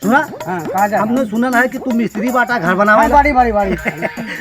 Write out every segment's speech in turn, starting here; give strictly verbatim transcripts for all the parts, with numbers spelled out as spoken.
सुना? हाँ, कहा जा। हमने सुनल है कि तू मिस्त्री बाटा घर बनावे हाँ, ला। बाड़ी, बाड़ी, बाड़ी।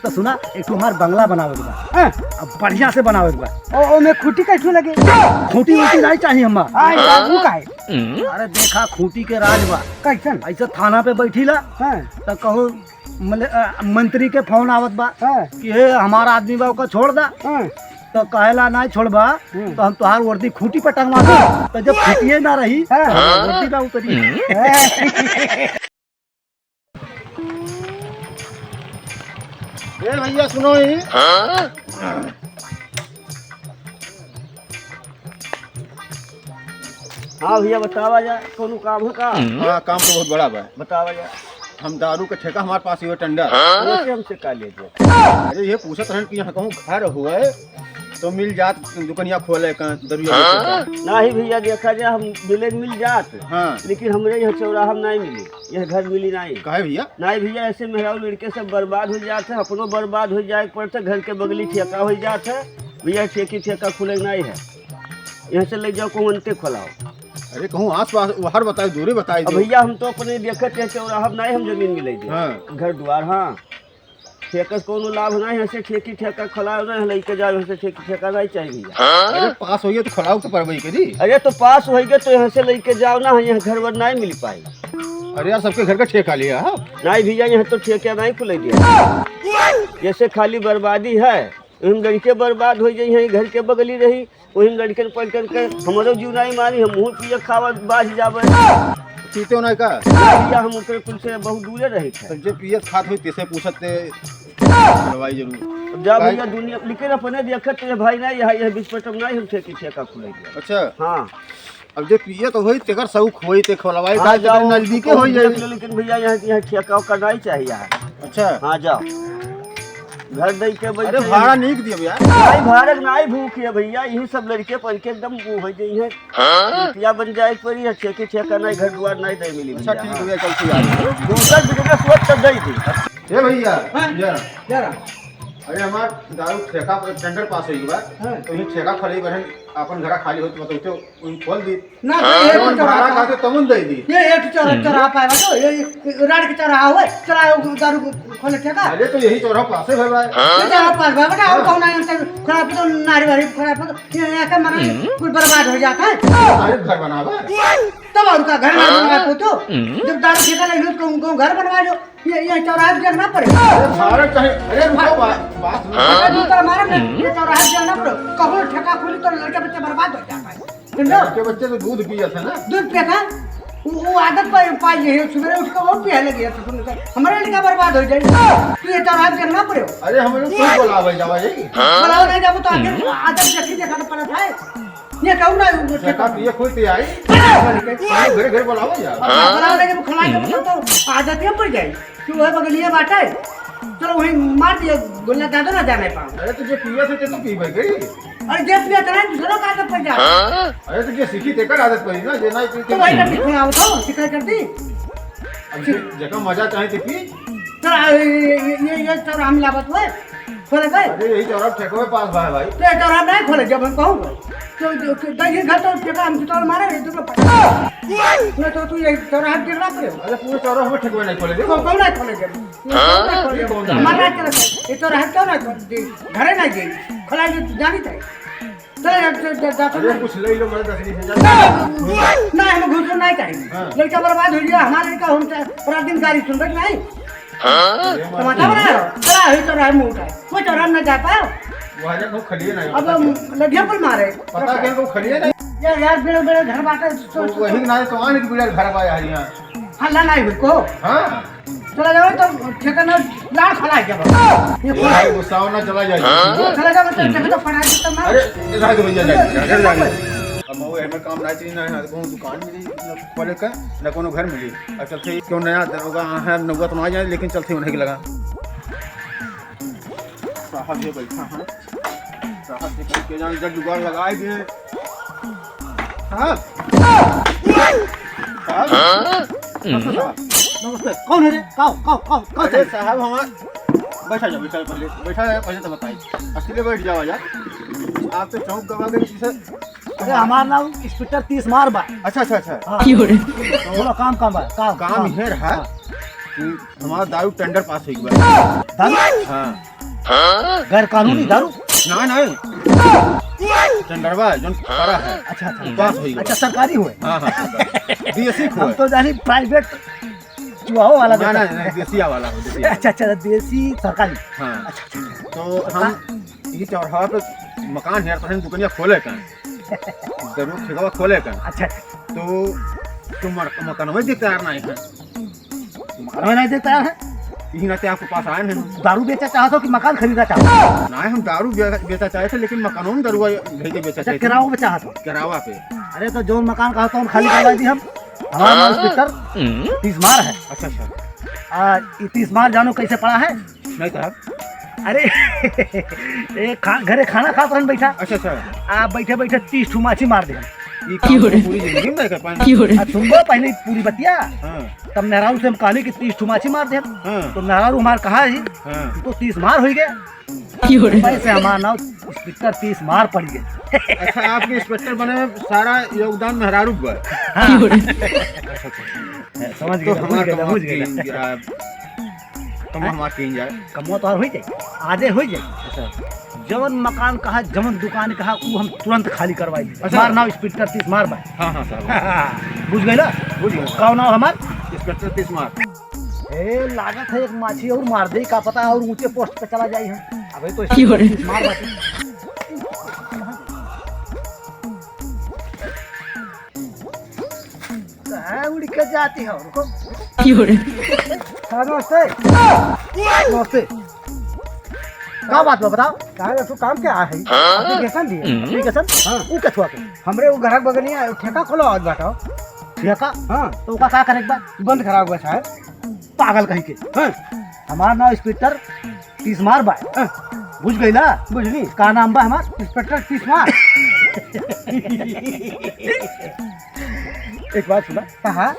तो सुना, एक ठो हमार बंगला बनावे के बा। हाँ। अब बढ़िया से बनावे के बा। ओ, ओ, में खूंटी कैसे लगे? खूंटी वूंटी नहीं चाहिए हमार। हाँ, यार, तू काहे? अरे देखा, खूंटी के राज बा। कैसन? ऐसे थाना पे बैठी ला, हाँ। तो कहूँ मले-, अ, मंत्री के फोन आवत बा हाँ। कि "हे, हमारा आदमी बा, ओका छोड़ दा।" हाँ। तो कहेला, "नहीं छोड़बा, हम्म। तो हम तोहार वर्दी खूंटी पर टंगवा दे।" तो जब खूंटिए ना रही, हाँ। तो वर्दी ना उतरी। हाँ। ए भैया, सुनो ही। हाँ भैया, बतावा जा, कोनो काम है का? हाँ, काम तो बहुत बड़ा बा। बतावा जा। हम दारू के ठेका हमारे पास ही हो, टेंडर। वैसे हमसे का ले दे? अरे, ये पूछत रहन कि यहाँ कहूँ घर हुए तो मिल जात, दुकनिया खोले का, दरुआ बेचे का। नहीं भैया, देखा जाए, हम मिले मिल जात, हाँ। लेकिन हमरे यहाँ चौराहा में नहीं मिली, यह घर मिली नहीं। काहे भैया? नहीं भैया, ऐसे मेहरारू लड़के सब बर्बाद हो जात है, अपनो बर्बाद हो जाए के पड़त है, घर के बगली ठेका हो जात है। भैया, ठेकी ठेका खुले नहीं है, यहाँ से ले जाओ, कहूँ अंते खोलाओ। अरे, कहूँ आस पास बाहर बताई, दूरी बताई अब दो। भैया, हम तो अपने देखत है चौराहा में नहीं, हम जमीन मिले दे। हाँ। घर द्वार, हाँ। ठेका से कोनो लाभ नहीं है, से ठेकी ठेका खोलाओ ना, लइके जाओ, यहाँ से ठेकी ठेका नहीं चाहिए भैया। अरे पास होइए तो खोलाओ तो परबई करी। अरे तो पास होइए तो यहाँ से लइके जाओ ना, यहाँ घर वर नहीं मिल पाई। अरे यार, सबके घर का ठेका लिया है। नहीं भैया, यहाँ तो ठेका नहीं खुले दिया, जैसे खाली बर्बादी है, हम लड़के बर्बाद हो जाई, यहाँ घर के बगली रही, वही में लड़कन पढ़ करके हमरो जीव नहीं मारी, हम मुँह पिए खावत बाज जाबे। पीते हो ना का? ना भैया, हम ओकरे कुल से बहुत दूरे रही थे। तो जे पियत खात होई, तेसे पूछत ते खोलवाई जरूर। अब जा काहे? भैया, दुनिया, लेकिन अपने देखत ते भाई ना, यहाँ, यह बीच पटम नहीं, हम ठेकी ठेका खुले दिया। अच्छा। हाँ। अब जे पियत होई, तेकर शौक होई, ते खोलवाई, हाँ, काहे तेकर जाओ, नजदीके होई जाई। देख लो, लेकिन भैया, यहाँ, यहाँ ठेका उका नहीं चाहिए यार। अच्छा। हाँ, जाओ। घर दे के बैठे अरे हैं। भाड़ा नहीं दिए भैया। भाई भाड़ा के नहीं भूख है भैया, यही सब लड़के पढ़ के एकदम वो हो गई है। हाँ? रुपया बन जाए पर ये ठेके ठेका नहीं, घर दुआर नहीं दे मिली अच्छा, भैया। ठीक हाँ। हो गया, चल तू यार। दूसरा बिजनेस हुआ तब दे दी। ए भैया, हाँ? जा। जा रहा। अरे हमार दारू ठेका पर टेंडर पास होई बा। हाँ। तो ये ठेका खाली बहन अपन घरा खाली होत बताओ तो उन खोल दी। ना, तो ये जौन तो भाड़ा चौराहा खाते तमुन दे दी। ये एक चौरा-, हम्म। चौराहा पाए बा तो, ये, ये राड के चौराहा हुए, चौराहा दारू खोले के का? अरे तो यही चौराहा पासे है भाई। ये चौराहा पास बा बेटा, और हाँ। कौन आए तो खराब तो नारी वारी खराब तो, ये यहाँ का मरा हम्म। कुल बर्बाद हो जाता है। अरे घर बनावा। तब और का घर ना हाँ। बनवा को तो, हम्म। जब दारू ठेका ले लो तो उनको घर बनवा लो। ये, ये चौराहा पे देखना पड़ेगा। अरे, भारत कहीं, अरे, रुको, बा-, बात सुनो। अरे, दूसरा मारे में, हम्म। ये चौराहा पे देखना पड़ेगा। कबो ठेका खुली तो लड़के बच्चे बर्बाद हो जाता है। समझो? लड़के बच्चे तो दूध पिए थे ना। दूध पिए था। वो, वो आदत पर पाई है, सुबह उठ के वो पिए लगी है, तो सुनो तो, हमारे लड़का बर्बाद हो जाए। तो ये चौराहा पे देखना पड़ेगा। अरे, हम लोग खुद बुलावे जावा यही। बुलावे नहीं जाबो तो आखिर हम्म। आदत देखी देखा तो पड़ा था। ये कहूँ ना, वो ठेका पिए खुद ही आई। हाँ। घरे घरे बुलावा जा। बुलावा जाए, वो खिलाई के तो आदत ही पड़ जाए। तू वह बगलिया बाटे, चलो वहीं मार दिया, गोला ज्यादा ना जाने पाओ। अरे तो जे पिया थे, ते तो पीबे करी। अरे जे पिया था ना, दूसरा का आदत पड़ जाए। अरे तो जे सीखी, तेकर आदत पड़ी ना, जे ना पी तो वही करती, खिलाओ तो, शिकायत करती। अब जे-, जेका मजा चाहे ते पी। तो ये, ये, ये, ये तो हम लावत हुए, खोले गए। अरे यही चौराहा ठेकवे पास बा है भाई। तो ये चौराहा नहीं खोले, जब हम कहूँ, तो, तो, तो, तो ये घर तो ठेका हम चुटौल मारे, ये तो पता। नहीं तो तू ये चौराहा गिरना पड़े। अरे पूरे चौराहा में ठेकवे नहीं खोले, देखो। कौन, कौन नहीं खोले जब? हाँ? ये कौन है? हमारा क्या लगता है? ये तो रहा क्यों ना कर दे? घरे ना जाई। खला जो जानी था। चले जा, जा, जा, जा, अरे, कुछ ले लो, मैं दस बीस हजार। ना, ना, हमें घूस नहीं चाहिए। हाँ। लड़का बर्बाद हो गया, हमारा लड़का हम से पूरा दिन गाली सुन रहे नहीं। हाँ? तो माथा बना रहा, चला ही तो रहा मुंह उठाए। कोई चौराहा में ना जा पाओ। वो आ जा, वो खलिए नहीं। अब हम लगिया पर मारे। पता क्या, वो खलिए नहीं। यार, यार, बड़े, बड़े घर बाटे, तो तो वही ना, तो आने की बिगड़ल घर बा यार यहाँ। हल्ला नहीं हुई को। हाँ। चला जाओ तो ठेका ना लाड़ खला के बा। ये ये भाई गुस्सा ना चला जाए। चला जाओ तो ठेका तो फड़ा देता ना। अरे, रह दो भैया, जाए, जाए, जाए। अब मैं वो एमे काम ना चीज ना है, ना कोनो दुकान मिली, ना खोले का, ना कोनो घर मिली। अब चलते ही क्यों नया दरोगा है, नौबत ना आ जाए, लेकिन चलते उन्हें के लगा। साहब ये बैठा है। साहब के कहीं के जान जग जुगाड़ लगाए दिए। साहब। साहब। नमस्ते साहब। नमस्ते। कौन है रे? काओ, काओ, काओ, काओ अरे चाहिए? साहब हमार, बैठा जाओ, बैठा जाओ पहले। बैठा जाओ, पहले तो बताइए। असली बैठ जाओ यार। आप तो चौंक गवा गए पीछे। अरे, हमार नाम इंस्पेक्टर तीस मार बा। अच्छा, अच्छा, अच्छा। हाँ। की हो रे? तो बोलो, काम, काम बा, काम, काम काम। इहे रहा हाँ। कि हमार दारू टेंडर पास होइ गवा। दारू? हाँ। गैर कानूनी हम्म। दारू? ना, ना। टेंडरवा जौन पड़ा है, अच्छा, अच्छा। पास होइ गवा। अच्छा, सरकारी हुए? हाँ, हाँ, सरकारी। देसी हम हुए। तो जानी प्राइवेट चुहावो वाला ना, देता ना, है। ना, देसिया वाला हो, देसिया वाला। अच्छा, अच्छा, देसी सरकारी। हाँ। अच्छा, अच्छा, अच्छा। तो हम हाँ। ई चौराहा पे मकान हेरत हन, दुकनिया खोले का। जरूर ठेकवा खोले का। अच्छा। तो, तो मर-, मकानवे दे तैयार नाहीं है। मकानवे नाहीं दे तैयार है? इही नाते आपके पास आए हैं। दारू बेचा चाहत हो कि मकान खरीदा चाहत हो? नाहीं, हम दारू बे-, बेचा चाहे थे, लेकिन मकानों में दारू भेज के बेचा अच्छा, चाहे थे। किराओ पे चाहत हो? किरावा पे। अरे, तो जौन मकान कहा, तौन खाली करवा दी हम। हमार नाम इंस्पेक्टर हम्म। तीस मार है। अच्छा, अच्छा। आ, ई तीस मार जानो कैसे पड़ा है? नहीं साहब। अरे, ए, खा-, घरे खाना खात रहन बैठा। अच्छा, अच्छा। आ, बैठे बैठे तीस ठू माछी मार दे। ई काम तो पूरी जिंदगी में नहीं कर पाएंगे। आ, सुन लो पहले पूरी बतिया। हाँ। तब मेहरारू से हम कहली कि तीस ठू माछी मार दे। हाँ। तो मेहरारू हमार कहा है, हाँ। "तू तो तीस मार होइ गए।" पैसे हमार नाम इंस्पेक्टर तीस मार पड़ गए। अच्छा, आपके इंस्पेक्टर बने में सारा योगदान मेहरारू का है। हाँ। अच्छा, अच्छा। समझ तो गए, हमार बुझ गए, कमवा बुझ गए। कीन जाए। कमवा हमार कीन जाए। कमवा तो होइ जाए, आजे होइ जाए। अच्छा। जवन मकान कहा, जवन दुकान कहा, ऊ हम तुरंत खाली करवाई। अच्छा। हमार नाम इंस्पेक्टर तीस मार बा। हाँ, हाँ, साहब। बुझ गए ना? बुझ गए। का नाम हमार? इंस्पेक्टर तीस मार। ए, लागत है एक माछी और मार दे, का पता और ऊंचे पोस्ट पे चला जाए हम। अबे तो की हो रे? मार बाटी। कहाँ उड़ के जाती है उनको? की हो रे? हाँ, नमस्ते। नमस्ते। का बात बा, बताओ। कहाँ तू काम क्या है? हाँ? एप्लीकेशन दिए। हम्म। एप्लीकेशन? हाँ। ऊ कथुआ के? हमरे वो घर के बगलिया ठेका खोलो आज बाटो। ठेका? हाँ। तो ओका का करे के बा? बंद कराओ बस है। पागल कहीं के। हाँ। हमार नाम इंस्पेक्टर तीस मार बा। हाँ। बुझ गई ना? बुझली। का नाम बा हमार? इंस्पेक्टर तीस मार। एक बात सुना। कहा?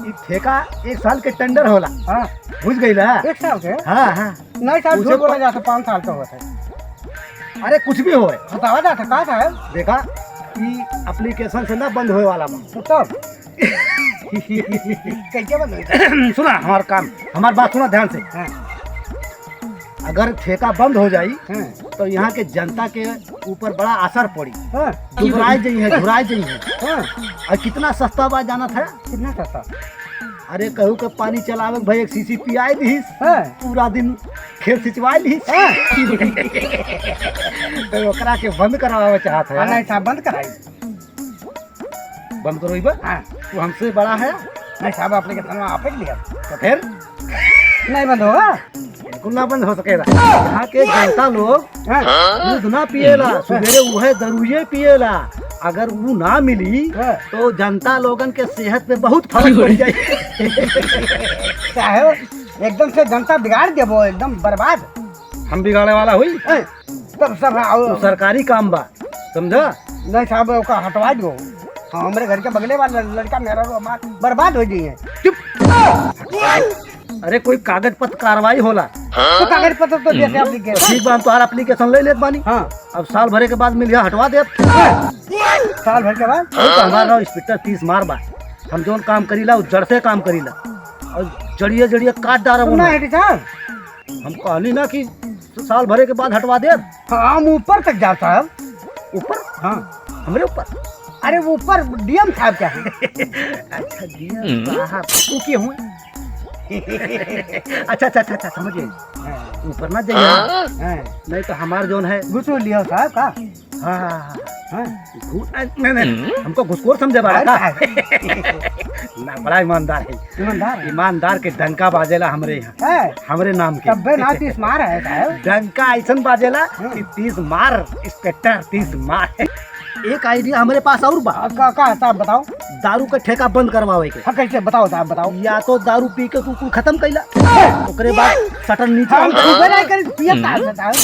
ई ठेका एक साल के टेंडर होला। हाँ। बुझ गई ना? एक साल के? हाँ, हाँ। नहीं साहब, उसे झूठ बोला प- जाता, पाँच साल का होता है। अरे कुछ भी होए। बतावा जाता, का साहब? देखा, ई एप्लीकेशन से ना बंद होए वाला बा। तो तब? कैसे बंद होई? सुना हमार काम, हमार बात सुना ध्यान से। हाँ। अगर ठेका बंद हो जाई, हाँ। तो यहाँ के जनता के ऊपर बड़ा असर पड़ी। हाँ। दुबराई जइहैं, झुराई जइहैं। हाँ। और कितना सस्ता बा जानत है? कितना सस्ता? अरे कहू के पानी चलावे के भाई एक सीसी पियाई दीस, हाँ। पूरा दिन खेत सिंचवाई लीस। हाँ। तो ओकरा के बंद करवावे चाहत है। हाँ, नहीं साहब, बंद कराई। बंद करो इबा। हाँ। तू हमसे बड़ा है। नहीं साहब, आपने कितना आप ही लिया। तो फिर? नहीं बंद होगा। बिल्कुल ना बंद हो सकेला। यहाँ के जनता लोग हाँ। दूध ना पिएला, हम्म। सुबेरे उहे दरुए पिएला। अगर ऊ ना मिली, हाँ। तो जनता लोगन के सेहत पे बहुत फर्क पड़ जाई। साहब, एकदम से जनता बिगाड़ देबो, एकदम बर्बाद। हम बिगाड़े वाला हुई? हाँ। तब सब आओ। ऊ सरकारी काम बा, समझा? नहीं साहब, ओका हटवा दो। हाँ, हमरे घर के बगले वाला लड़का मेहरारू हमार बर्बाद हो जाइए। चुप। अरे कोई कागज पत्र कार्रवाई होला। तो कागज पत्र तो देते हम्म। आप लिख के। तो ठीक बा, हम तोहार एप्लीकेशन ले लेत बानी। हाँ। अब साल भरे के बाद मिलिया हटवा देब। साल भर के बाद? तो हमार नाम इंस्पेक्टर तीस मार बा। हम जौन काम करीला, उ जड़ से काम करीला। और जड़िए जड़िए काट डारब तो ना उन्हें। हटी साहब। हम कहनी ना कि साल भरे के बाद हटवा देब। हाँ, हम ऊपर तक जाब साहब। ऊपर? हाँ। हमरे ऊपर? अरे ऊपर डीएम साहब का है। अच्छा, डीएम हम्म। साहब, वो के हुए? अच्छा, अच्छा, अच्छा, अच्छा, समझ गए। हाँ। ऊपर ना जाइए। हाँ। नहीं तो हमार जौन है। घुसूर लियो साहब का? हाँ, हाँ, हाँ। हाँ। घू-, नहीं, नहीं, हम्म। हमको घुसखोर समझे बाड़ा अरे का? साहब। ना, बड़ा ईमानदार है। ईमानदार है। ईमानदार के डंका बाजेला हमरे यहाँ। है। हमरे नाम के। तब्बे ना तीस मार है साहब। डंका ऐसन बाजेला हाँ। कि तीस मार, इंस्पेक्टर तीस मार। एक आइडिया हमरे पास और बा। हाँ, का, का साहब बताओ। दारू का ठेका बंद करवावे के। हाँ, कैसे बताओ साहब बताओ। या तो दारू पी के तू कुल खत्म कैला, ओकरे बाद शटर नीचे हम तो उबे नहीं करी, पियत का हम्म। साहब।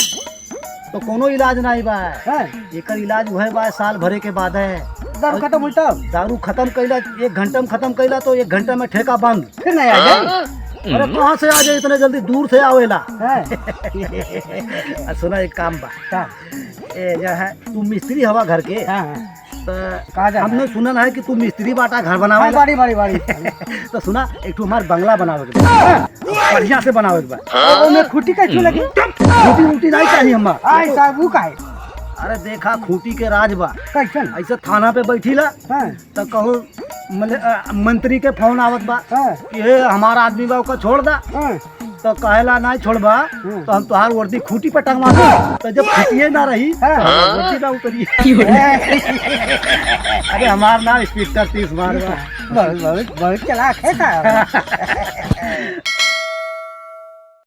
तो कोनो इलाज नहीं बा। हाँ। एकर इलाज उहे बा, साल भरे के बाद है। दारू खत्म हुई तब? दारू खत्म कैला, एक घंटा में खत्म कैला तो एक घंटा में ठेका बंद। फिर नहीं आ जाए? अरे कहाँ से आ जाए इतने जल्दी, दूर से आवेला। हाँ। आ सुना एक काम बा। का? ए, जो है, तू मिस्त्री हवा घर के। हाँ, हाँ। तो कहाँ जाना हमने है? सुनल है कि तू मिस्त्री बाटा घर बनावे हाँ, ला। बाड़ी, बाड़ी, बाड़ी। तो सुना, एक ठो हमार बंगला बनावे के बा। बढ़िया से बनावे के बा। ओमे खूंटी कैसे लगी? खूंटी वूंटी नहीं चाहिए हमार। आई साहब, वो काहे? अरे देखा, खूंटी के राज बा। कैसन? ऐसे थाना पे बैठी ला, हाँ। तो कहूँ मले-, अ, मंत्री के फोन आवत बा हाँ। कि "हे, हमार आदमी बा, ओका छोड़ दा।" हाँ। तो कहेला, "नहीं छोड़बा, हम्म। तो हम तोहार वर्दी खूंटी पर टंगवा दे।" तो जब खूंटिए ना रही, हाँ। तो वर्दी ना उतरी। अरे, हमार नाम इंस्पेक्टर तीस बार बा। बहुत, बहुत, बहुत चालाक है साहब।